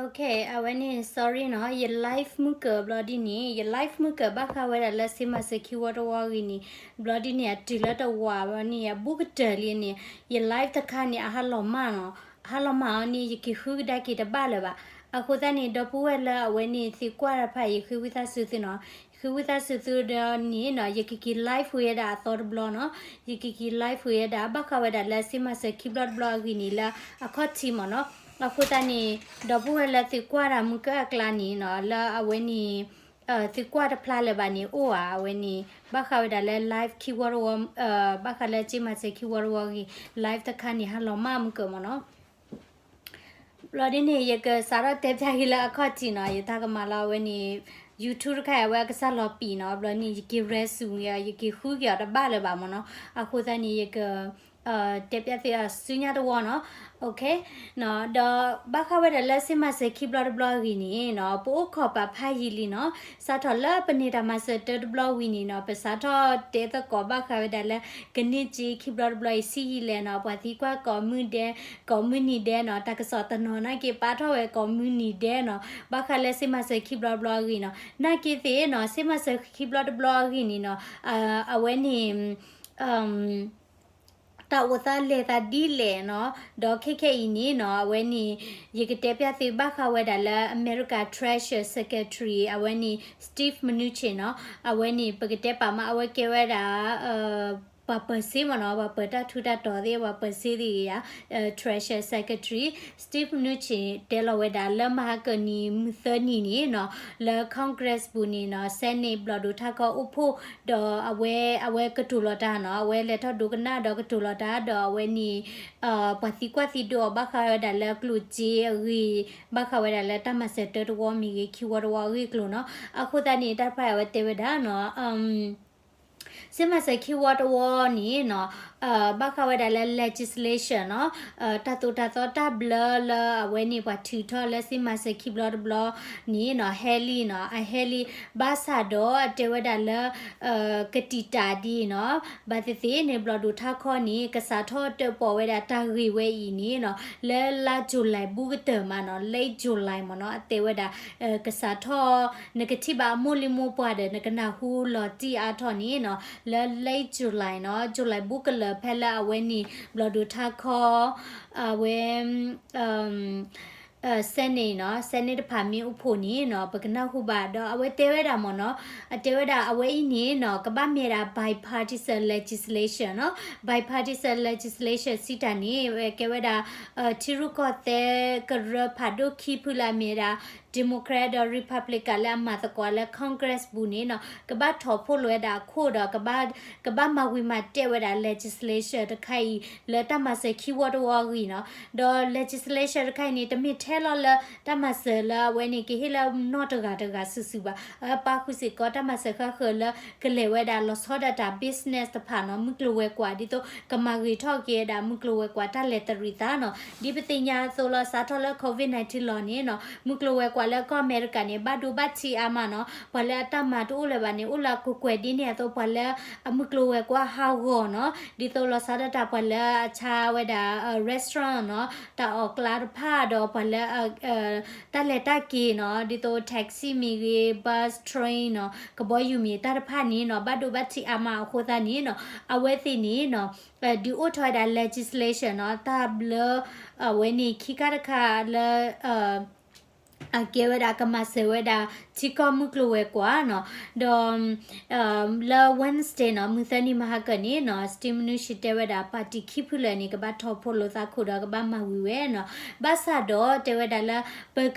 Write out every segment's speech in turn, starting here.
Okay, အဝဲန့ၣ် sorry နီၤ, ယ live မုၢ်ကၢၤဘျီဒ်န့ၣ်, ယ live မုၢ်ကၢၤဘၣ်ဃးဝဲဒၣ်လၢ စ့မၤစၢၤခံဝီတဝီအဂ့ၢ်န့ၣ်, ဘျီဒ်န့ၣ် အတုၤလၢတဝးဘျီန့ၣ် အဘူးကတၢၢ်လံန့ၣ်, ယ live တခါန့ၣ် အဟးလီၤမၢ်နီၤ, အဟးလီၤမၢ်အီၤန့ၣ် ယက့ၤဃုကဒါက့ၤတဘၣ်လၢၤဘၣ်. အဃိသတးန့ၣ် ဒီပုၢ်ဝဲၢ်လၢအဝဲန့ၣ် သံကွၢ်တၢ်တဖၣ် ယဃ့ဝံသးစူၤသုနီၤ, ယဃ့ဝံသးစူၤသုဒီးန့ၣ်နီၤ, ယကက့ၤ live ဝဲဒၣ်အသီတဘျီနီၤ, ယကက့ၤ live ဝဲဒၣ် ဘၣ်ဃးဝဲဒၣ်လၢ စ့မၤစၢၤခံဘျီတဘျီအဂ့ၢ်န့ၣ် လၢအခီၣ်ထံးမ့ၢ်နီၤ. အဃိသတးန့ၣ် ဒီပုၢ်ဝဲၢ်လၢသုကွၢ်တၢ်မုၢ်ကၢၤအကျါန့ၣ်နီၤ, လၢအဝဲန့ၣ် သုကွၢ်တဖျါလၢၤဘၣ်န့ၣ် အိၣ်ဧါ, အဝဲန့ၣ် ဘၣ်ဃးဝဲဒၣ်လၢ live ခံဝီတဝီ, ဘၣ်ဃးလၢစ့မၤစၢၤခံဝီတဝီအဂ့ၢ်, live တခါန့ၣ် ဟးလီၤမၢ်မုၢ်ကၢၤမ့ၢ်နီၤ. ဘျီဒ်န့ၣ် ယကစးထီၣ်တဲဖျါက့ၤလၢအခီၣ်ထံးနီၤ, ယတၢ်ကမၤလီၤအဝဲန့ၣ် YouTube တခါအံၤ အဝဲအကစၢ်လီၤပံာ်နီၤ, ဘျီန့ၣ် ယက့ၤ resume ယက့ၤဃုက့ၤအီၤတဘၣ်လၢၤဘၣ်မ့ၢ်နီၤ. အဃိသတးန့ၣ် ယက တဲဖျါသုအစုညါတဝီနီၤ. Okay, ဒီးဘၣ်ဃးဝဲဒၣ်လၢစ့မၤစၢၤခံဘျီတဘျီအဂ့ၢ်န့ၣ်နီၤ, ပအိၣ်ခိးပာ်ဖးယံာ်လံနီၤ, စးထီၣ်လၢပန့ၢ်တၢ်မၤစၢၤတၢတဘျီဝံၤန့ၣ်နီၤ, ပစးထီၣ်တဲသကိးဘၣ်ဃးဝဲဒၣ်လၢ ကန့ၢ်စ့ခံဘျီတဘျီအံၤဆံးယံာ်လဲၣ်နီၤ, ပှၤသံကွၢ်ကိးမုၢ်ဒဲး, ကိးမုၢ်နံၤဒဲးနီၤ, တၢ်ကစီၣ်တနီၤနာ်က့ ပာ်ထီၣ်ဝဲကိးမုၢ်နံၤဒဲးနီၤ, ဘၣ်ဃးလၢစ့မၤစၢၤခံဘျီတဘျီအဂ့ၢ်နီၤ, နာ်က့သ့ၣ်နီၤ, စ့မၤစၢၤခံဘျီတဘျီအဂ့ၢ်န့ၣ်နီၤ, အဝဲန့ၣ် တၢ်အိၣ်သးလဲၤသးဒ်လဲၣ်နီၤ, ဒီးခဲခဲအံၤန့ၣ်နီၤ, အဝဲန့ၣ် ယကတဲဖျါသုဘၣ်ဃးဝဲဒၣ်လၢ အမဲရကၤ Treasury Secretary အဝဲန့ၣ် Steve Mnuchin နီၤ, အဝဲန့ၣ် ပကတဲပာ်မး အဝဲကဲဝဲဒၣ် ပှၤပၢၤစ့မ့ၢ်နီၤ, ပှၤပၢၤတၢ်ထူးတၢ်တီၤသ့ၣ်, ပှၤပၢၤစ့သ့ၣ်ဂ့ၤယါ, Treasury Secretary Steve Mnuchin တဲလီၤဝဲဒၣ်လၢမဟါကၢၣ်နံၤမုၢ်သၢနံၤန့ၣ်နီၤ, လၢ Congress ပူၤန့ၣ်နီၤ, Senate ဘျီၣ်ဒိၣ်ထၣ်ခီအိၣ်ဖှိၣ်, ဒီးအဝဲ အဝဲကတိၤလီၤတၢ်နီၤ, အဝဲလဲၤထီၣ်ဒိကနၣ်ဒီးကတိၤလီၤတၢ်, ဒီးအဝဲန့ၣ် ပှၤသံကွၢ်သံဒိးအီၤဘၣ်ဃးဝဲဒၣ်လၢကျိၣ်စ့အဂ့ၢ်, ဘၣ်ဃးဝဲဒၣ်လၢတၢ်မၤစၢၤတၢတဝီမ့ၢ်ဂ့ၤ ခံဝီတဝီအဂ့ၢ်အကျိၤနီၤ. အဃိသတးန့ၣ် တၢ်တဖၣ်အဝဲတဲဝဲဒၣ်နီၤ, စ့မၤစၢၤခံဝီတဝီန့ၣ်နီၤ, ဘၣ်ဃးဝဲဒၣ်လၢ legislation နီၤ, တၢ်သိၣ်တၢ်သီတၢ်ဘျၢလၢအဝဲန့ၣ် ပှၤထုးထီၣ်လၢစ့မၤစၢၤခံဘျီတဘျီန့ၣ်နီၤ, ဟဲလံနီၤ, အဟဲလံ, ဘၣ်ဆၣ်ဒီးအတဲဝဲဒၣ်လၢ ကတံာ်တာ်ဒ်နီၤ, ဘၣ်သ့ၣ်သ့ၣ်န့ၣ် ဘျီၣ်ဒိၣ်ထၣ်ခီန့ၣ် ကစးထီၣ်တၢၣ်ပီၣ်ဝဲဒၣ်တၢ်ဂ့ၢ်ဝဲအံၤန့ၣ်နီၤ, လၢလါ July ဘူးကတၢၢ်မးနီၤ, late July မ့ၢ်နီၤ, အတဲဝဲဒၣ် ကစးထီၣ် နကထံၣ်ဘၣ်အမိၢ်လံမိၢ်ပှၢ်ဒီး နကနၢ်ဟူလီၤတံၢ်အါထီၣ်န့ၣ်နီၤ, လၢ late July နီၤ, July ဘူးကလၢာ်ဖဲလၢအဝဲန့ၣ် ဘျီၣ်ဒိၣ်ထၣ်ခီ အဝဲ Senate နီၤ, Senate တဖၣ်မ့ၢ်အိၣ်ဖှိၣ်န့ၣ်နီၤ, ပကနၢ်ဟူဘၣ်ဒီး အဝဲတဲဝဲဒၣ်မ့ၢ်နီၤ, အတဲဝဲဒၣ်အဝဲအံၤန့ၣ်နီၤ, ကဘၣ်မ့ၢ်ဒၣ် bipartisan legislation နီၤ, bipartisan legislation စံးတၢ်န့ၣ် ကဲဝဲဒၣ် ထံရူၢ်ကီၢ်သဲးကရၢဖးဒိၣ်ခံဖုလၢအမ့ၢ်ဒၣ် Democrat ဒီး Republican လၢအမၤသကိးလၢ Congress ပူၤန့ၣ်နီၤ, ကဘၣ်ထီၣ်ဖှိၣ်လိာ်ဝဲဒၣ်အခိၣ်ဒီး ကဘၣ်မၤဝံၤမၤတဲာ်ဝဲဒၣ် legislation တခါအံၤ လၢတၢ်မၤစၢၤခံဝီတဝီအဂ့ၢ်နီၤ. ဒီး legislation တခါအံၤန့ၣ် တမ့ၢ်ထဲလီၤလၢတၢ်မၤစၢၤလၢအဝဲန့ၣ် ကဟ့ၣ်လၢနီၢ်တဂၤတဂၤစုာ်စုာ်ဘၣ်. အပာ်ဃုာ်စ့ၢ်ကီးတၢ်မၤစၢၤဃၣ်ဃၢၤလၢကလဲၤဝဲဒၣ်လီၤဆီဒၣ်တၢ် business တဖၣ်နီၤ, မုၢ်ကျိၤဝဲၤကွာ် ဒ်သိးကမၤဂ့ၤထီၣ်က့ၤဝဲဒၣ်မုၢ်ကျိၤဝဲၤကွာ်တၢ်လဲၤတရံးသးနီၤ. ဒ်ပသ့ၣ်ညါအသိးလီၤ စးထီၣ်လၢ COVID nineteen လီၤန့ၣ်နီၤ, မုၢ်ကျိၤဝဲၤကွာ်လၢကီၢ်အမဲရကၤန့ၣ် ဘၣ်ဒိဘၣ်ထံးအါမးနီၤ. ပှၤလၢအတၢ်မၤတအိၣ်လၢၤဘၣ်န့ၣ် အိၣ်လၢအကကွဲၢ်ဒ်န့ၣ်အသိး ပှၤလၢအမုၢ်ကျိၤဝဲၤကွာ်ဟးဂီၤနီၤ, ဒ်သိးလီၤဆီဒၣ်တၢ်ပှၤလၢအဆါဝဲဒၣ် restaurant နီၤ, တၢ်အီၣ်ကျါတဖၣ်ဒီးပှၤလၢ တၢ်လဲၤတၢ်က့ၤနီၤ, ဒ်သိး taxi မ့ၢ်ဂ့ၤ, bus, train နီၤ, ကဘီယူၤမ့ၢ်တၢ်တဖၣ်န့ၣ်နီၤ, ဘၣ်ဒိဘၣ်ထံးအါမးအဃိသတးန့ၣ်နီၤ, အဝဲသ့ၣ်န့ၣ်နီၤ, ဒုးအိၣ်ထီၣ်ဝဲဒၣ် legislation နီၤ, တၢ်ဘျၢ အဝဲန့ၣ်ခံခါတခါလၢ အကဲဝဲဒၣ်ကမၤစၢၤဝဲဒၣ် ထံကီၢ်မုၢ်ကျိၤဝဲၤကွာ်နီၤ, ဒီး လၢ Wednesday နီၤ, မုၢ်သၢနံၤမဟါကၢၢ်န့ၣ်နီၤ, Steven Mnuchin တဲဝဲဒၣ် party ခံဖုလၢာ်န့ၣ် ကဘၣ်ထီၣ်ဖှိၣ်လိာ်သးခိၣ်ဒီးကဘၣ်မၤဝံၤဝဲနီၤ. ဘၣ်ဆၣ်ဒီးတဲဝဲဒၣ်လၢ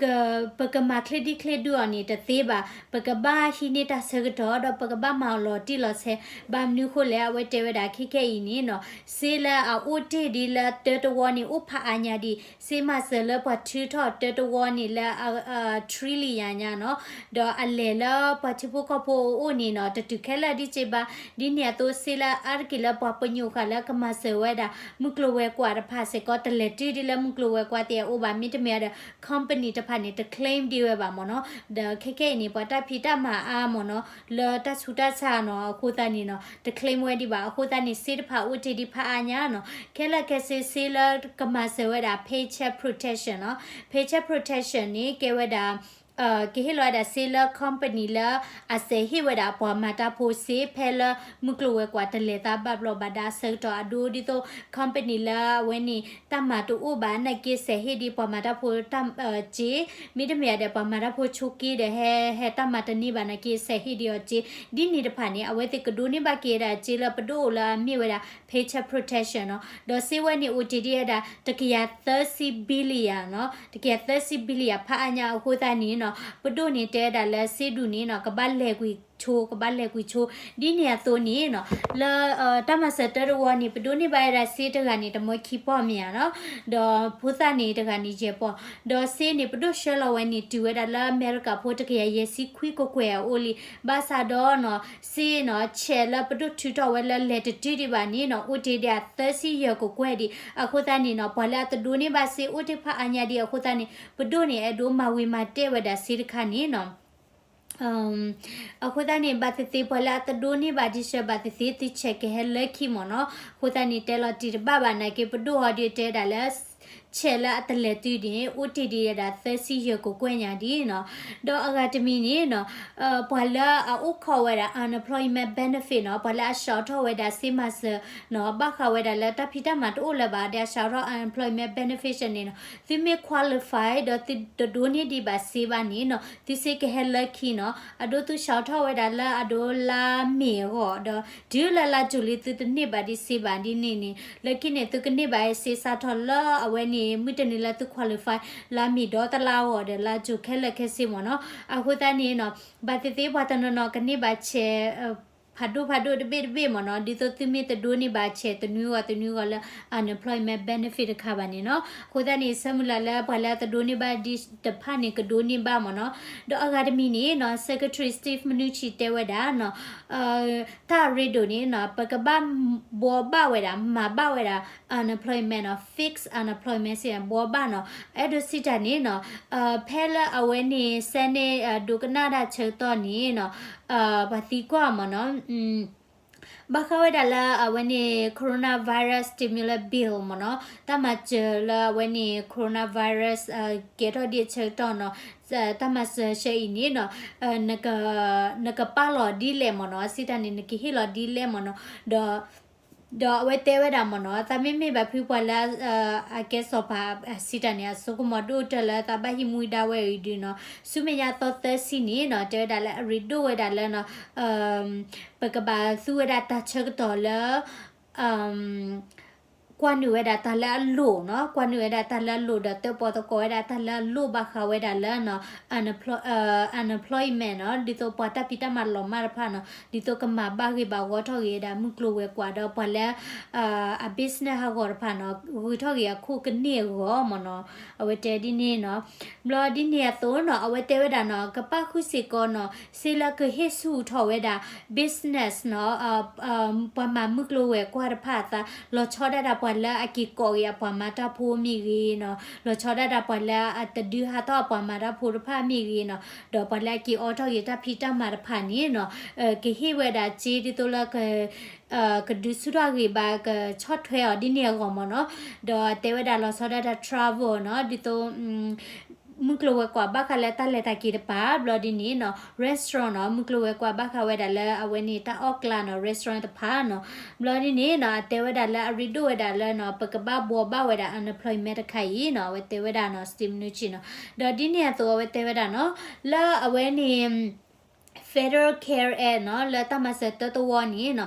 ပကမၤချ့ဒံချ့ဒုအီၤန့ၣ်တသ့ဘၣ်, ပကဘၣ်ဟံးန့ၢ်တၢ်ဆၢကတီၢ်ဒီးပကဘၣ်မၤအီၤလီၤတံၢ်လီၤဆဲး, ဘၣ်မနုၤဃိလဲၣ်, အဝဲတဲဝဲဒၣ်ခဲခဲအံၤန့ၣ်နီၤ, စ့လၢအအိၣ်တ့ၢ်ဒ်လၢတၢတဝီန့ၣ် အိၣ်ဖးအါညါဒံး, စ့မၤစၢၤလၢပှၤထုးထီၣ်တၢတဝီန့ၣ်လၢ trillion ညါနီၤ, ဒီးအလဲၤလၢပှၤထံဖိကီၢ်ဖိအအိၣ်န့ၣ်နီၤ တတုၤခဲလၢာ်ဒံးက့ဘၣ်. ဒ်န့ၣ်အသိး စ့လၢအါတက့ၢ်လၢပှၤပညိၣ်ဃာ်လၢကမၤစၢၤဝဲဒၣ် မုၢ်ကျိၤဝဲၤကွာ်တဖၣ်စ့ၢ်ကီး တလဲၤတုၤဒ်လၢမုၢ်ကျိၤဝဲၤကွာ်သ့ၣ်အအိၣ်ဘၣ်, မ့တမ့ၢ်ဒီး company တဖၣ်န့ၣ် တ claim ဒံးဝဲဘၣ်မ့ၢ်နီၤ. ဒီးခဲခဲအံၤန့ၣ် ပှၤတၢ်ဖံးတၢ်မၤအါမ့ၢ်နီၤ လၢတၢ်ဆူးတၢ်ဆါနီၤ, အဃိသတးန့ၣ်နီၤ တ claim ဝဲဒံးဘၣ်. အဃိသတးန့ၣ် စ့တဖၣ်အိၣ်တ့ၢ်ဒံးဖးအါညါနီၤ. ခဲလၢာ်ခဲဆ့ စ့လၢကမၤစၢၤဝဲဒၣ် paycheck protection နီၤ, paycheck protection န့ၣ် ကဲဝဲဒၣ် ကဟ့ၣ်လီၤဝဲဒၣ်စ့လၢ company လၢအစဲးဟ့ၣ်ဝဲဒၣ်ပှၤမၤတၢ်ဖိစ့ ဖဲလၢမုၢ်ကျိၤဝဲၤကွာ်တလဲၤသးဘၣ်ဘျီးဘၣ်ဒါအဆၢကတီၢ်အဒိ ဒ်သိး company လၢအဝဲန့ၣ် တၢ်မၤတအိၣ်ဘၣ်နာ်က့ စဲးဟ့ၣ်ဒံးပှၤမၤတၢ်ဖိတၢ်စ့, မ့တမ့ၢ်ဒီးပှၤမၤတၢ်ဖိဆိးက့ဒီး ဟဲ ဟဲတၢ်မၤတန့ၢ်ဘၣ်နာ်က့ စဲးဟ့ၣ်ဒံးအီၤစ့, ဒ်န့ၣ်တဖၣ်န့ၣ် အဝဲသ့ၣ်ကဒိးန့ၢ်ဘၣ်က့ၤဝဲဒၣ်စ့လၢပဒိၣ်အိၣ်လၢအမ့ၢ်ဝဲဒၣ် paycheck protection နီၤ. ဒီးစ့ဝဲန့ၣ်အိၣ်တ့ၢ်ဒံးဝဲဒၣ် တကယၤသၢဆံ billion နီၤ, တကယၤသၢဆံ billion ဖးအါညါအဃိသတးန့ၣ်နီၤ ပဒိၣ်န့ၣ်တဲဝဲဒၣ်လၢစ့ဒူၣ်န့ၣ်နီၤ ကဘၣ်လဲၤကွံာ်ဆိ ကဘၣ်လဲၤကွံာ်ဆိ, ဒ်န့ၣ်အသိးန့ၣ်နီၤ လၢ တၢ်မၤစၢၤတၢတဝီန့ၣ် ပဒိးန့ၢ်ဘၣ်ဝဲဒၣ်စ့တဂၤန့ၣ် တမၢခံပီၢ်မ့ၢ်ဧါနီၤ, ဒီးဖိသၣ်န့ၣ်တဂၤန့ၣ်ယဲၢ်ပီၢ်, ဒီးစ့န့ၣ် ပဒိၣ်ဆှၢလီၤဝဲန့ၣ် တုၤဝဲဒၣ်လၢအမဲရကၤဖိတကယၤယဲၢ်ဆံခွံကကွဲၢ်အအိၣ်လံ, ဘၣ်ဆၣ်ဒီးနီၤ စ့နီၤ ဆဲးလၢပဒိၣ်ထုးထီၣ်ဝဲလၢလဲၤတတုၤဒံးဘၣ်န့ၣ်နီၤ အိၣ်တ့ၢ်ဒံးအသၢဆံယဲၢ်ကကွဲၢ်ဒံး, အဃိသတးန့ၣ်နီၤ ပှၤလၢအတဒိးန့ၢ်ဘၣ်စ့အိၣ်တ့ၢ်ဖးအါညါဒံး အဃိသတးန့ၣ် ပဒိၣ်န့ၣ် အဲၣ်ဒိးမၤဝံၤမၤတဲာ်ဝဲဒၣ်စ့တခါန့ၣ်နီၤ အဃိသတးန့ၣ် ဘၣ်သ့ၣ်သ့ၣ် ပှၤလၢအတဒိးန့ၢ်ဘၣ်ဒံးဆၢ ဘၣ်သ့ၣ်သ့ၣ် သုဆဲးကဟဲလၢခံမ့ၢ်နီၤ, အဃိသတးန့ၣ် တဲလီၤတံၢ်တဘၣ်ဘၣ်နာ်က့ ပဒိၣ်အီၤဒ်တဲဒၣ်လၢ ဆဲးလၢအတလဲၤတုၤန့ၣ် အိၣ်တ့ၢ်ဒံးဒၣ်သၢဆံယဲၢ်ကကွဲၢ်ညါဒံးနီၤ, ဒီးအဂၤတမံၤန့ၣ်နီၤ ပှၤလၢအအိၣ်ခိးဝဲဒၣ် unemployment benefit နီၤ, ပှၤလၢအဆှၢထီၣ်ဝဲဒၣ်စ့မၤစၢၤနီၤ ဘၣ်ဃးဝဲဒၣ်လၢတၢ်ဖံးတၢ်မၤတအိၣ်လၢၤဘၣ် ဒီးအဆှၢထီၣ် unemployment benefit န့ၣ်နီၤ သုမ့ၢ် qualify ဒီးသုတဒိးန့ၢ်ဒံးဘၣ်စ့ဘၣ်န့ၣ်နီၤ သုစ့ကဟဲလၢခံနီၤ, အဒိသုဆှၢထီၣ်ဝဲဒၣ်လၢအဒိလါမ့ၤအဂီၢ် ဒီးတုၤလၢလါယူၤလံ သုတန့ၢ်ဘၣ်ဒံးစ့ဘၣ်ဒ်န့ၣ်န့ၣ် လၢခံန့ၣ် သုကန့ၢ်ဘၣ်စ့စးထီၣ်လၢအဝဲန့ၣ် မုၢ်တနံၤလၢသု qualify လါမ့ၤဒီတလါအဂီၢ်ဒီး လါယူၤခဲလၢာ်ခဲဆ့မ့ၢ်နီၤ, အဃိသတးန့ၣ်နီၤ ဘၣ်သ့ၣ်သ့ၣ် ပှၤတနီၤနီၤကန့ၢ်ဘၣ်ဆဲး ဖးဒိၣ်ဖးဒိၣ်တဘ့ၣ်တဘ့ၣ်မ့ၢ်နီၤ, ဒ်သိးသုမ့ၢ်တဒိးန့ၢ်ဘၣ်ဆဲးတနွံဂီၤတနွံဂီၤလၢ unemployment benefit တခါဘၣ်န့ၣ်နီၤ, အဃိသတးန့ၣ် ဆၢမုၢ်လၢ်လၢပှၤလၢအတဒိးန့ၢ်ဘၣ်ဒံးတဖၣ်န့ၣ် ကဒိးန့ၢ်ဘၣ်မ့ၢ်နီၤ, ဒီးအဂၤတမံၤန့ၣ်နီၤ Secretary Steve Mnuchin တဲဝဲဒၣ်နီၤ တၢ်အရ့ဒိၣ်န့ၣ်နီၤ ပကဘၣ်ဘှီဘၣ်ဝဲဒၣ် မၤဘၣ်ဝဲဒၣ် unemployment နီၤ fix unemployment စ့ၢ် ဘှီဘၣ်နီၤ, အဲၣ်ဒိးစံးတၢ်န့ၣ်နီၤ ဖဲလၢအဝဲန့ၣ် Senate ဒိကနၣ်တၢ်ဆၢကတီၢ်န့ၣ်နီၤ ပှၤသံကွၢ်မ့ၢ်နီၤ ဘၣ်ဃးဝဲဒၣ်လၢအဝဲန့ၣ် coronavirus stimulus bill မ့ၢ်နီၤ, တၢ်မၤစၢၤလၢအဝဲန့ၣ် coronavirus ကဲထီၣ်ဒံးအဆၢကတီၢ်နီၤ, တၢ်မၤစၢၤဆၢအံၤန့ၣ်နီၤ နကပာ်လီၤဒ်လဲၣ်မ့ၢ်နီၤ, စံးတၢ်န့ၣ် နကဟ့ၣ်လီၤဒ်လဲၣ်မ့ၢ်နီၤ, ဒီး ဒီးအဝဲတဲဝဲဒၣ်မ့ၢ်နီၤ သးမ့မ့ၢ်ဘၣ်ဖုပှၤလၢ အကဲစီၤပၤ စံးတၢ်န့ၣ် အစိကမီၤဒိၣ်တၢၢ်လၢသးဘၣ်ဟံးမူဒါဝဲအံၤဒုးနီၤ, ဆူမဲာ်ညါသီသၢဆံန့ၣ်နီၤ တဲဝဲဒၣ်လၢအရ့ဒိၣ်ဝဲဒၣ်လၢနီၤ ပကဘၣ်သူဝဲဒၣ်တၢ်ဆၢကတီၢ်လၢ ကွၢ်နုာ်ဝဲဒၣ်တၢ်လၢအလိၣ်နီၤ, ကွၢ်နုာ်ဝဲဒၣ်တၢ်လၢအလိၣ် ဒီးတဲပီသကိးဝဲဒၣ်တၢ်လၢအလိၣ်ဘၣ်ဃးဝဲဒၣ်လၢ unemployment နီၤ, ဒ်သိးပှၤတၢ်ဖံးတၢ်မၤလီၤမၢ်တဖၣ်နီၤ, ဒ်သိးကမၤဘၣ်ဂ့ၤဘၣ်ဂီၢ်ထီၣ်ဂ့ၤဝဲဒၣ် မုၢ်ကျိၤဝဲၤကွာ်ဒီးပှၤလၢ အ business ဟးဂီၤတဖၣ်နီၤ ဂုၤထီၣ်ဂ့ၤအခိၣ်ကန့ၢ်အဂီၢ်မ့ၢ်နီၤ, အဝဲတဲဒ်န့ၣ်နီၤ, ဘျီဒ်န့ၣ်အသိးနီၤ အဝဲတဲဝဲဒၣ်နီၤ ကပၣ်ဃုာ်စ့ၢ်ကီးနီၤ စ့လၢကဟ့ၣ်ဆူၣ်ထီၣ်ဝဲဒၣ် business နီၤ ပှၤမၤမုၢ်ကျိၤဝဲၤကွာ်တဖၣ်အသး လီၤဆီဒၣ်တၢ်ပှၤလၢအက့ၤကိးက့ၤအပှၤမၤတၢ်ဖိမ့ၢ်ဂ့ၤနီၤ, လီၤဆီဒၣ်တၢ်ပှၤလၢအတဒုးဟးထီၣ်အပှၤမၤတၢ်ဖိတဖၣ်မ့ၢ်ဂ့ၤနီၤ, ဒီးပှၤလၢအက့ၤအိးထီၣ်က့ၤတၢ်ဖံးတၢ်မၤတဖၣ်န့ၣ်နီၤ ကဟ့ၣ်ဝဲဒၣ်စ့ဒ်သိးလၢ ကဒုးဆူၣ်ထီၣ်ဂ့ၤဘၣ် ကဆီၣ်ထွဲအီၤဒ်န့ၣ်အဂီၢ်မ့ၢ်နီၤ, ဒီးတဲဝဲဒၣ်လီၤဆီဒၣ်တၢ် travel နီၤ ဒ်သိး မုၢ်ကျိၤဝဲၤကွာ်ဘၣ်ဃးလၢတၢ်လဲၤတၢ်က့ၤတဖၣ် ဘျီဒ်န့ၣ်နီၤ restaurant နီၤ မုၢ်ကျိၤဝဲၤကွာ်ဘၣ်ဃးဝဲဒၣ်လၢအဝဲန့ၣ်တၢ်အီၣ်ကျါနီၤ restaurant တဖၣ်နီၤ, ဘျီဒ်န့ၣ်နီၤ အတဲဝဲဒၣ်လၢအရ့ဒိၣ်ဝဲဒၣ်လၢနီၤ ပကဘၣ်ဘှီဘၣ်ဝဲဒၣ် unemployment တခါအံၤနီၤ အဝဲတဲဝဲဒၣ်နီၤ Steve Mnuchin နီၤ, ဒီးဒ်န့ၣ်အသိးအဝဲတဲဝဲဒၣ်နီၤ လၢအဝဲန့ၣ် Federal Care Act နီၤ လၢတၢ်မၤစၢၤတၢတဝီန့ၣ်နီၤ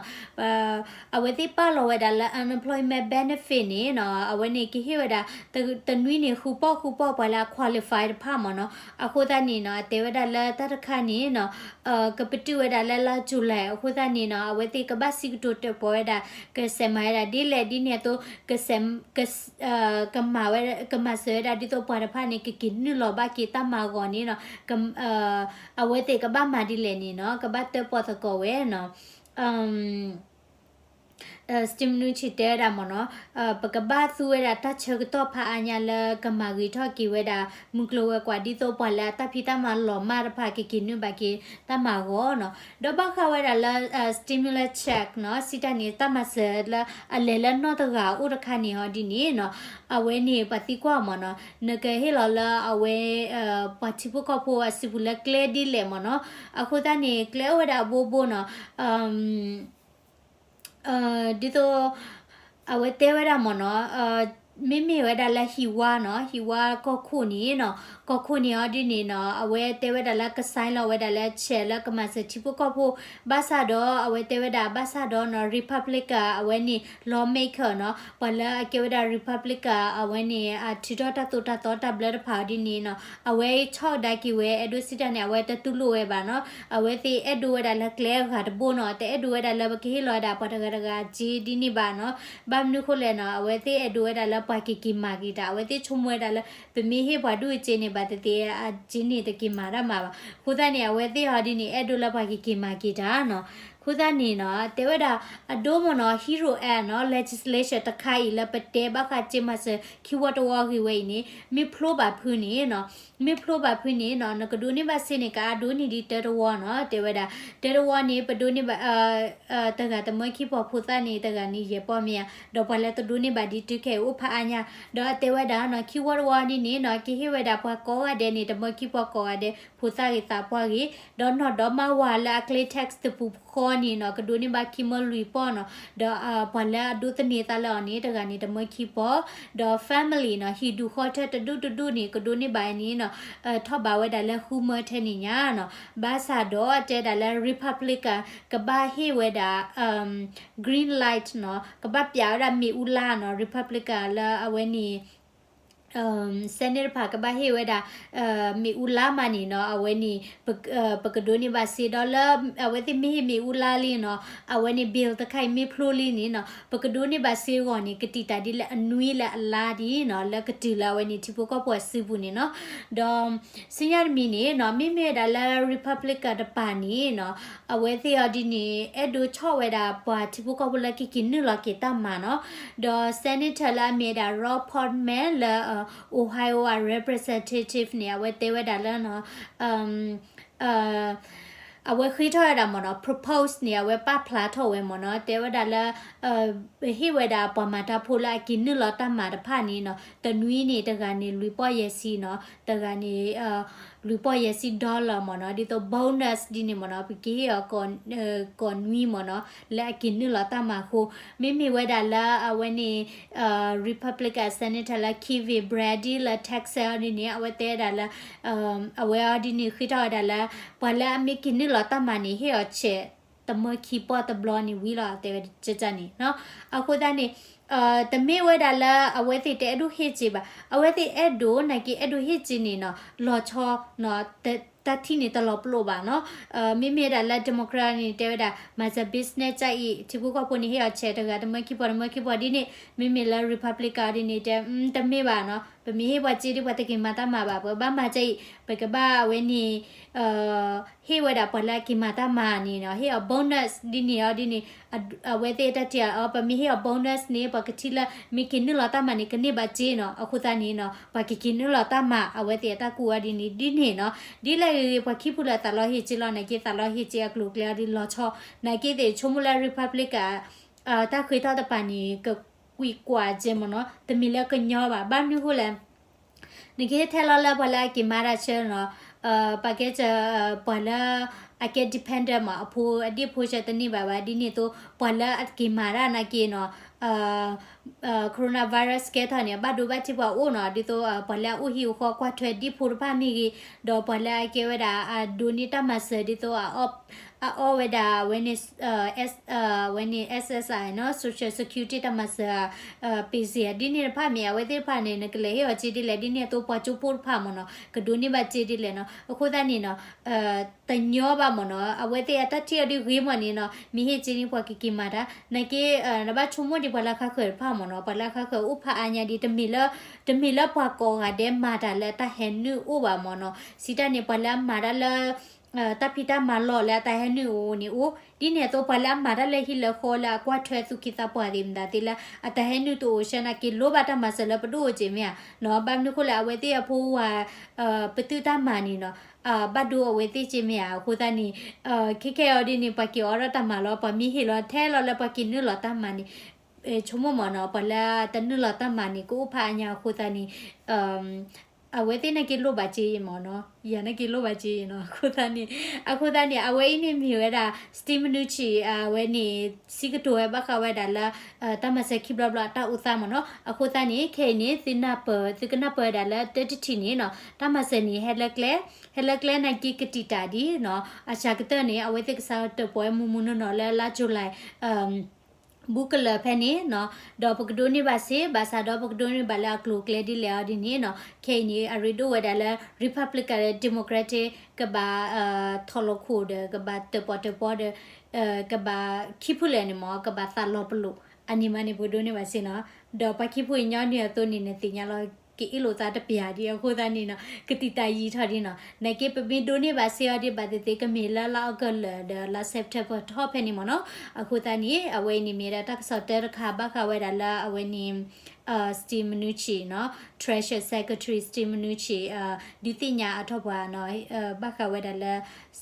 အဝဲသ့ၣ်ပာ်လီၤဝဲဒၣ်လၢ unemployment benefit န့ၣ်နီၤ အဝဲန့ၣ်ကဟ့ၣ်ဝဲဒၣ် တနွံန့ၣ် ဃုပီၢ်ဃုပီၢ်ပှၤလၢအ qualify တဖၣ်မ့ၢ်နီၤ. အဃိသတးန့ၣ်နီၤ အတဲဝဲဒၣ်လၢတၢ်တခါန့ၣ်နီၤ ကပတုာ်ဝဲဒၣ်လၢလါ July အဃိသတးန့ၣ်နီၤ အဝဲသ့ၣ်ကဘၣ်စံးကတိၤတၢၣ်ပီၣ်ဝဲဒၣ် ကစဲးမၤဝဲဒၣ်ဒ်လဲၣ်ဒ်န့ၣ်အသိး ကစဲး ကမၤဝဲ ကမၤစၢၤဝဲဒၣ်ဒ်သိးပှၤတဖၣ်န့ၣ် ကက့ၤနုာ်လီၤဘၣ်က့ၤတၢ်မၤအဂီၢ်န့ၣ်နီၤ အဝဲသ့ၣ်ကဘၣ်မၤဒ်လဲၣ်န့ၣ်နီၤ ကဘၣ်တၢၣ်ပီၣ်သကိးဝဲနီၤ Steven Mnuchin တဲဝဲဒၣ်မ့ၢ်နီၤ ပကဘၣ်သူဝဲဒၣ်တၢ်ဆၢကတီၢ်ဖးအါညါလၢကမၤဂ့ၤထီၣ်က့ၤဝဲဒၣ် မုၢ်ကျိၤဝဲၤကွာ်ဒ်သိးပှၤလၢအတၢ်ဖံးတၢ်မၤလီၤမၢ်တဖၣ် ကက့ၤနုာ်ဘၣ်က့ၤတၢ်မၤအဂီၢ်နီၤ. ဒီးဘၣ်ဃးဝဲဒၣ်လၢ stimulus check နီၤ စံးတၢ်န့ၣ် တၢ်မၤစၢၤလၢအလဲၤလၢနီၢ်တဂၤအိၣ်တခါန့ၣ်ဟီဒ်န့ၣ်နီၤ အဝဲန့ၣ်ပှၤသံကွၢ်မ့ၢ်နီၤ နကဟ့ၣ်လီၤလၢအဝဲ ပှၤထံဖိကီၢ်ဖိအစုပူၤလၢကျဲဒ်လဲၣ်မ့ၢ်နီၤ. အဃိသတးန့ၣ် ကျဲအိၣ်ဝဲဒၣ်အဘိဘိနီၤ ဒ်သိး အဝဲတဲဝဲဒၣ်မ့ၢ်နီၤ မ့မ့ၢ်ဝဲဒၣ်လၢဟံၣ်ဝါနီၤ ဟံၣ်ဝါကီၢ်ခိၣ်န့ၣ်နီၤ ကီၢ်ခိၣ်န့ၣ်အီၤဒ်န့ၣ်နီၤ အဝဲတဲဝဲဒၣ်လၢက sign လီၤဝဲဒၣ်လၢ check လၢကမၤစၢၤထံဖိကီၢ်ဖိ ဘၣ်ဆၣ်ဒီး အဝဲတဲဝဲဒၣ်ဘၣ်ဆၣ်ဒီးနီၤ Republican အဝဲန့ၣ် lawmaker နီၤ ပှၤလၢအကဲဝဲဒၣ် Republican အဝဲန့ၣ် အထုးထီၣ်တၢ်သိၣ်တၢ်သီတၢ်ဘျၢတဖၣ်အီၤဒ်န့ၣ်နီၤ အဝဲဆီၣ်ဒါက့ၤဝဲ အဲၣ်ဒိးစံးတၢ်န့ၣ် အဝဲတတူၢ်လိာ်ဝဲဘၣ်နီၤ အဝဲသ့ၣ်အဲၣ်ဒိးဝဲဒၣ်လၢကျဲအဂၤတဘိနီၤ တအဲၣ်ဒိးဝဲဒၣ်လၢပကဟ့ၣ်လီၤဝဲဒၣ်ပှၤတဂၤတဂၤအစ့ဒ်န့ၣ်ဘၣ်နီၤ ဘၣ်မနုၤဃိလဲၣ်နီၤ အဝဲသ့ၣ်အဲၣ်ဒိးဝဲဒၣ်လၢပှၤက့ၤက့ၤမၤက့ၤတၢ် အဝဲသ့ၣ်ဆိကမိၣ်ဝဲဒၣ်လၢ ပမ့ၢ်ဟ့ၣ်ပှၤဒူၣ်အစ့န့ၣ် ဘၣ်သ့ၣ်သ့ၣ်အစ့န့ၣ်တက့ၤမၤတၢ်မၤဘၣ် အဃိသတးန့ၣ် အဝဲသ့ၣ်အီၤဒ်န့ၣ် အဲၣ်ဒိးလၢပှၤက့ၤက့ၤမၤက့ၤတၢ်နီၤ အဃိသတးန့ၣ်နီၤ တဲဝဲဒၣ် အဒိမ့ၢ်နီၤ Hero Act နီၤ legislation တခါအံၤလၢပတဲဘၣ်ဃးစ့မၤစၢၤခံဝီတဝီဂ့ၤဝဲအံၤန့ၣ် မ့ၢ်ဖျိဘၣ်ဖုန့ၣ်နီၤ မ့ၢ်ဖျိဘၣ်ဖုန့ၣ်နီၤ နကဒိးန့ၢ်ဘၣ်စ့န့ၣ် ကအါဒိၣ်န့ၢ်ဒံးတၢတဝီနီၤ တၢတဝီန့ၣ် ပဒိးန့ၢ်ဘၣ် တဂၤတမၢခံပီၢ် ဖိသၣ်န့ၣ် တဂၤန့ၣ်ယဲၢ်ပီၢ်မ့ၢ်ဧါ ဒီးပှၤလၢတဒိးန့ၢ်ဘၣ်ဒံးတုၤခဲအံၤအိၣ်ဖးအါညါ ဒီးအတဲဝဲဒၣ်နီၤ ခံဝီတဝီန့ၣ်န့ၣ်နီၤ ကဟ့ၣ်ဝဲဒၣ်ပှၤကိးဂၤဒဲးန့ၣ် တမၢခံပီၢ်ကိးဂၤဒဲး ဖိသၣ်ဂ့ၤသးပှၢ်ဂ့ၤ ဒီးနီၢ်ဒီမါဝၤလၢအကျဲ tax တပူၤဃီန့ၣ်နီၤ ကဒိးန့ၢ်ဘၣ်ခံမၢလွံၢ်ပီၢ်နီၤ ဒီးပှၤလၢအဒိးသန့ၤသးလၢအီၤန့ၣ် တဂၤန့ၣ်တမၢခံပီၢ် ဒီး family နီၤ ဟံၣ်ဒူၣ်ဃီထၢတဒူၣ်တဒူၣ်န့ၣ် ကဒိးန့ၢ်ဘၣ်န့ၣ်နီၤ ထီၣ်ဘးဝဲဒၣ်လၢဃုမၢထဲန့ၣ်ညါနီၤ ဘၣ်ဆၣ်ဒီးတဲဒၣ်လၢ Republican ကဘၣ်ဟ့ၣ်ဝဲဒၣ် green light နီၤ ကဘၣ်ပျးဝဲဒၣ်မ့ၣ်အူလါနီၤ Republican လၢအဝဲန့ၣ် Senate တဖၣ်ကဘၣ်ဟ့ၣ်ဝဲဒၣ် မ့ၣ်အူလါမးန့ၣ်နီၤ အဝဲန့ၣ် ပကဒိးန့ၢ်ဘၣ်စ့ဒီးလၢ အဝဲသ့ၣ်မ့ၢ်ဟ့ၣ်မ့ၣ်အူလါလံနီၤ အဝဲန့ၣ် bill တခါအံၤမ့ၢ်ဖျိလံန့ၣ်နီၤ ပကဒိးန့ၢ်ဘၣ်စ့အဂီၢ်န့ၣ် ကတံာ်တာ်ဒ်လၢအနွံလၢအလါဒ်နီၤ လၢကတုၤလၢအဝဲန့ၣ်ထံဖိကီၢ်ဖိအစုပူၤန့ၣ်နီၤ ဒီး ဆူညါတမံၤန့ၣ်နီၤ မ့မ့ၢ်ဝဲဒၣ်လၢ Republican တပၤန့ၣ်နီၤ အဝဲသ့ၣ်အီၤဒ်န့ၣ် အဲၣ်ဒိးဆီၣ်ဝဲဒၣ်ပှၤထံဖိကီၢ်ဖိလၢကက့ၤနုာ်လီၤက့ၤတၢ်မၤနီၤ ဒီး Senator လၢအမ့ၢ်ဝဲဒၣ် Rob Portman လၢ Ohio အ representative န့ၣ် အဝဲတဲဝဲဒၣ်လၢနီၤ အဝဲဃ့ထီၣ်ဝဲဒၣ်မ့ၢ်နီၤ propose န့ၣ် အဝဲပာ်ဖျါထီၣ်ဝဲမ့ၢ်နီၤ တဲဝဲဒၣ်လၢ ဟ့ၣ်ဝဲဒၣ်ပှၤမၤတၢ်ဖိလၢအက့ၤနုာ်လီၤတၢ်မၤတဖၣ်န့ၣ်နီၤ တနွံန့ၣ် တဂၤန့ၣ် လွံၢ်ပီၢ်ယဲၢ်ဆံနီၤ တဂၤန့ၣ် လွံၢ်ပီၢ်ယဲၢ်ဆံ dollar မ့ၢ်နီၤ ဒ်သိး bonus ဒ်န့ၣ်မ့ၢ်နီၤ ပကဟ့ၣ်အီၤ ကိးနွံမ့ၢ်နီၤ လၢအက့ၤနုာ်လီၤတၢ်မၤအဃိ မ့မ့ၢ်ဝဲဒၣ်လၢအဝဲန့ၣ် Republican Senator လၢ Kevin Brady လၢ Texas အီၤဒ်န့ၣ် အဝဲတဲဝဲဒၣ်လၢ အဝဲအီၤဒ်န့ၣ် ဃ့ထီၣ်ဝဲဒၣ်လၢ ပှၤလၢအမ့ၢ်က့ၤနုာ်လီၤတၢ်မၤန့ၣ် ဟ့ၣ်အီၤဆဲး တမၢခံပီၢ်တဘျီန့ၣ်ဝံၤလီၤ တဲဝဲဒ်န့ၣ်နီၤ အဃိသတးန့ၣ် တမ့ၢ်ဝဲဒၣ်လၢအဝဲသ့ၣ်တအဲၣ်ဒိးဟ့ၣ်စ့ဘၣ် အဝဲသ့ၣ်အဲၣ်ဒိး နာ်က့အဲၣ်ဒိးဟ့ၣ်စ့န့ၣ်နီၤ လီၤဆီ တၢ်ထံၣ်န့ၣ်တလီၤပလိာ်ဘၣ်နီၤ မ့မ့ၢ်ဝဲဒၣ်လၢ Democrat န့ၣ် တဲဝဲဒၣ် မၤစၢၤ business ကအံၤ ထံဖိကီၢ်ဖိန့ၣ် ဟ့ၣ်အီၤဆဲးတဂၤတမၢခံပီၢ် တမၢခံပီၢ်ဒ်န့ၣ် မ့မ့ၢ်လၢ Republican ဒ်န့ၣ် တဲ တမ့ၢ်ဘၣ်နီၤ ပမ့ၢ်ဟ့ၣ်ပှၤစ့ဒီး ပှၤတက့ၤမၤတၢ်မၤဘၣ် ပဘၣ်မၤစၢၤအံၤ ပကဘၣ်အဝဲန့ၣ် ဟ့ၣ်ဝဲဒၣ်ပှၤလၢအက့ၤမၤတၢ်မၤန့ၣ်နီၤ ဟ့ၣ်အီၤ bonus ဒ်န့ၣ်အီၤဒ်န့ၣ် အဝဲသ့ၣ်တၢ်ထံၣ်အီၤ ပမ့ၢ်ဟ့ၣ်အီၤ bonus န့ၣ် ပှၤကထံၣ်လၢ မ့ၢ်က့ၤနုာ်လီၤတၢ်မၤန့ၣ် ကန့ၢ်ဘၣ်စ့နီၤ အဃိသတးန့ၣ်နီၤ ပှၤကက့ၤနုာ်လီၤတၢ်မၤ အဝဲသ့ၣ်အတၢ်ကူၣ်အီၤဒ်န့ၣ် ဒ်န့ၣ်နီၤ ဒ်လဲၣ်ဂ့ၤဂ့ၤ ပှၤခံဖုလၢသးလီဟ့ၣ်စ့လီၤ နာ်က့သးလီဟ့ၣ်စ့အကျိၤအကျဲအီၤဒ်လီၤဆီ နာ်က့သ့ၣ်ဆိကမိၣ်လၢ Republican တၢ်ဃ့ထီၣ်တပၤန့ၣ် ကကွံာ်ကွၢ်ကဲမ့ၢ်နီၤ တမ့ၢ်လၢကညီဘၣ် ဘၣ်မနုၤဃိလဲၣ် နကဟ့ၣ်ထဲလီၤလၢပှၤလၢအက့ၤမၤတၢ်ဆၢနီၤ ပကဲစၢၤ ပှၤလၢ အကဲ dependent မး အဖိအဒ့ၣ်ဖိဆၢတန့ၢ်ဘၣ်ဘၣ် ဒ်န့ၣ်အသိး ပှၤလၢအက့ၤမၤတၢ်နာ်က့နီၤ coronavirus ကဲထီၣ်န့ၣ် အဘၣ်ဒိဘၣ်ထံးပှၤအိၣ်နီၤ ဒ်သိး ပှၤလၢအအိၣ်ဟံၣ်အိၣ်ဃီကွၢ်ထွဲဒ့ၣ်ဖိတဖၣ်မ့ၢ်ဂ့ၤ ဒီးပှၤလၢအကဲဝဲဒၣ် အဒိးန့ၢ်တၢ်မၤစၢၤဒ်သိး အအီၣ်ဝဲဒၣ်ဝဲန့ၣ် ဝဲန့ၣ် S S I နီၤ Social Security တၢ်မၤစၢၤ ပ့ၤစ့ၤ ဒ်န့ၣ်တဖၣ်မ့ၢ် အဝဲသ့ၣ်တဖၣ်န့ၣ် နကလဲၤဟ့ၣ်အီၤစ့ဒ်လဲၣ် ဒ်န့ၣ်အသိးပှၤကၠိဖိတဖၣ်မ့ၢ်နီၤ ကဒိးန့ၢ်ဘၣ်စ့ဒ်လဲၣ်နီၤ အဃိသတးန့ၣ်နီၤ တညီဘၣ်မ့ၢ်နီၤ အဝဲသ့ၣ်အတၢ်ထံၣ်အီၤဒ်ဂ့ၤမ့ၢ်န့ၣ်နီၤ မ့ၢ်ဟ့ၣ်စ့န့ၣ်ပှၤကက့ၤမၤတၢ် နာ်က့ နဘၣ်ဆိကမိၣ်ဒံးပှၤလၢအခါဃၢၤတဖၣ်မ့ၢ်နီၤ ပှၤလၢအခါဃၢၤအိၣ်ဖးအါညါဒံး တမ့ၢ်လၢ တမ့ၢ်လၢပှၤကိးဂၤဒဲးမၤတၢ်လၢအတၢ်ဟဲနုာ်အိၣ်ဘၣ်မ့ၢ်နီၤ စံးတၢ်န့ၣ် ပှၤလၢအမၤတၢ်လၢ တၢ်ဖံးတၢ်မၤလီၢ်လၢအတၢ်ဟဲနုာ်အိၣ်န့ၣ်အိၣ် ဒ်န့ၣ်အသိး ပှၤလၢအမၤတၢ်လၢဟံၣ်လၢဃီလၢအကွၢ်ထွဲသူၣ်က့သးပှၢ်သ့ၣ်မတၤသ့ၣ်လၢ အတၢ်ဟဲနုာ်တအိၣ်ဆၢနာ်က့ လိၣ်ဘၣ်တၢ်မၤစၢၤလၢပဒိၣ်အိၣ်က့မ့ၢ်ဧါနီၤ ဘၣ်မနုၤဃိလၢအဝဲသ့ၣ်အဖိဝၤ ပသုးတၢ်မၤန့ၣ်နီၤ ဘၣ်ဒိအဝဲသ့ၣ်က့မ့ၢ်ဧါ အဃိသတးန့ၣ် ခဲခဲအံၤဒ်န့ၣ် ပှၤက့ၤအိးထီၣ်တၢ်မၤလီၤ ပှၤမ့ၢ်ဟ့ၣ်လီၤထဲလီၤလၢပှၤက့ၤနုာ်လီၤတၢ်မၤန့ၣ် ဆိကမိၣ်မ့ၢ်နီၤ ပှၤလၢတနုာ်လီၤတၢ်မၤန့ၣ် ကအိၣ်ဖးအါညါအဃိသတးန့ၣ် အဝဲသ့ၣ်နာ်က့လိၣ်ဘၣ်စ့မ့ၢ်နီၤ ယၤနာ်က့လိၣ်ဘၣ်စ့နီၤ အဃိသတးန့ၣ် အဃိသတးန့ၣ် အဝဲအံၤန့ၣ်မ့ၢ်ဝဲဒၣ် Steam Mnuchin အဝဲန့ၣ် စံးကတိၤဝဲဘၣ်ဃးဝဲဒၣ်လၢ တၢ်မၤစၢၤခံဘျီဘျီအတၢ်အိၣ်သးမ့ၢ်နီၤ အဃိသတးန့ၣ် ခဲအံၤန့ၣ် သုနၢ်ပၢၢ် သုကနၢ်ပၢၢ်ဝဲဒၣ်လၢတၢတထံၣ်န့ၣ်နီၤ တၢ်မၤစၢၤန့ၣ် ဟဲလၢကျဲ ဟဲလၢကျဲနာ်က့ကတံာ်တာ်ဒံးနီၤ အစှၤကတၢၢ်န့ၣ် အဝဲသ့ၣ်ကစးတၢၣ်ပှဲၤမုၢ်မုၢ်နီၢ်နီၢ်လၢလါ July ဘူးကလၢၤဖဲန့ၣ်နီၤ ဒီးပကဒိးန့ၢ်ဘၣ်စ့ ဘၣ်ဆၣ်ဒီးပကဒိးန့ၢ်ဘၣ်လၢအကျိၤအကျဲဒ်လဲၣ်အီၤဒ်န့ၣ်နီၤ ခဲအံၤန့ၣ် အရ့ဒိၣ်ဝဲဒၣ်လၢ Republican ဒီး Democratic ကဘၣ် ထီၣ်လီၤခိၣ်ဒီး ကဘၣ်တၢၣ်ပီၣ်တၢၣ်ပီဒီး ကဘၣ်ခံဖုလဲၣ်န့ၣ်မ့ၢ် ကဘၣ်သးလီၤပလိာ် အန့ၣ်မးန့ၣ် ပကဒိးန့ၢ်ဘၣ်စ့နီၤ ဒီးပှၤခံဖုအံၤညီနုၢ်အသိးန့ၣ် နသ့ၣ်ညါလီၤ ကအ့ၣ်လိာ်သးတပျၢ်ဒံးအဃိသတးန့ၣ်နီၤ ကတံာ်တာ်ယံာ်ထီၣ်ဒံးနီၤ နာ်က့ပမ့ၢ်ဒိးန့ၢ်ဘၣ်စ့အီၤဒံးဘၣ်သ့ၣ်သ့ၣ် ကမ့ၢ်လၢလါ August လၢာ်ဒီးလါ September ထီၣ်ဖဲန့ၣ်မ့ၢ်နီၤ အဃိသတးန့ၣ် အဝဲအံၤန့ၣ်မ့ၢ်ဒၣ်တၢ်ကစီၣ်တၢတခါဘၣ်ဃးဝဲဒၣ်လၢအဝဲန့ၣ် Steam Mnuchin နီၤ Treasury Secretary Steam Mnuchin ဒုးသ့ၣ်ညါအထီၣ်ပှၤနီၤ ဘၣ်ဃးဝဲဒၣ်လၢ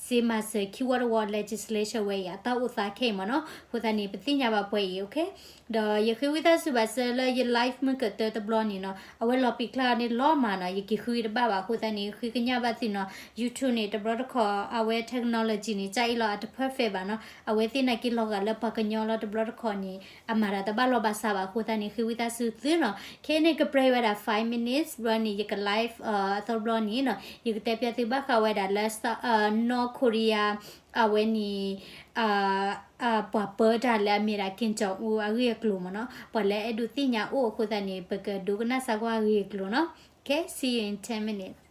စ့မၤစၢၤခံဝီတဝီ legislation ဝဲအံၤ အတၢ်အိၣ်သးခဲအံၤမ့ၢ်နီၤ အဃိသတးန့ၣ် ပသ့ၣ်ညါဘၣ်ပှဲၤအံၤ okay ဒီးယဃ့ဝံသးစူၤဘၣ်စၢၤလၢယ live မုၢ်ကတၢၢ်တဘျီန့ၣ်နီၤ အဝဲလီၤပံာ်ချါအီၤန့ၣ်လီၤမးနီၤ ယက့ၤဃုတဘၣ်ဘၣ်အဃိသတးန့ၣ် ဃ့ကညးဘၣ်သုနီၤ YouTube န့ၣ် တဘျီတခီၣ် အဝဲ technology န့ၣ် ကအ့ၣ်လီၤအတ perfect ဘၣ်နီၤ အဝဲသ့ၣ်နာ်က့လီၤဂာ်လၢပှၤကညီလီၤတဘျီတခီၣ်န့ၣ် အမၤတၢ်တဘၣ်လီၤဘၣ်စးဘၣ်အဃိသတးန့ၣ် ဃ့ဝံသးစူၤသုနီၤ ခဲအံၤန့ၣ် ကပျဲဝဲဒၣ် five minutes ဘျီန့ၣ် ယက live အသီတဘျီန့ၣ်နီၤ ယကတဲပျီသုဘၣ်ဃးဝဲဒၣ်လၢ North Korea အဝဲန့ၣ် ပှၤပၢတၢ်လၢအမ့ၢ်ဒၣ် Kim Jong Un အဂ့ၢ်အကျိၤမ့ၢ်နီၤ ပှၤလၢအဲၣ်ဒိးသ့ၣ်ညါအိၣ်အဃိသတးန့ၣ် ပကဒိကနၣ်စၢ်ကွၢ်အဂ့ၢ်အကျိၤနီၤ Okay, see you in ten minutes.